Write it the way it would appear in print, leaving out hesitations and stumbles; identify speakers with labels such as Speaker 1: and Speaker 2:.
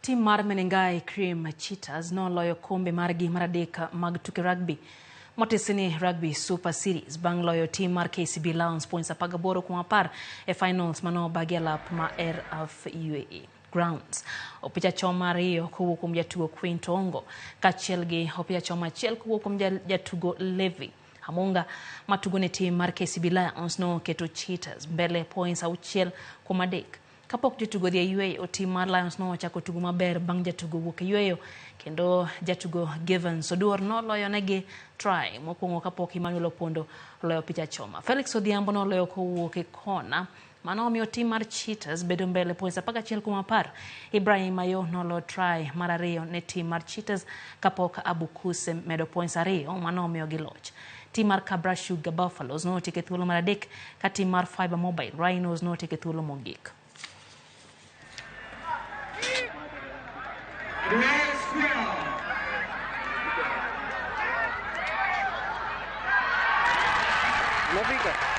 Speaker 1: Tim mar Menengai Cream Cheetahs noloyo kombe margi mar adek mag tuke rugby motisi ni Rugby Super Series bang' loyo tim mar KCB Lions points 18 kuom 10 e finals manobagi e lap ma RF UAE Grounds. Opich achoma ariyo kowuok kuom jatugo Quinto Ongo kaachiel gi opich achoma achiel kowuok kuom jatugo Levi Hamunga matugo ne tim mar KCB Lions noketo Cheetahs mbele points 6 kuom 3. Kapok jotugo dhi e yweyo, tim mar Lions nochako tugo maber bang' jatugo wuok e yweyo kendo jatugo Givens Oduor noloyo negi try mokwongo kapok Emmanuel Opondo oloyo picha choma. Felix Odhiambo noloyo kowuok e kona mano omiyo tim mar Cheetahs bedo mbele points 11 kuom 10. Ibrahim Ayo noloyo try mar ariyo ne tim mar Cheetahs kapok Abukuse medo points 2 mano omiyo gi loch. Tim mar Kabra Sugar Buffaloes notieko e thuolo mar adek ka tim mar Fiber Mobile Rhinos notieko e thuolo mogik.
Speaker 2: Nafika.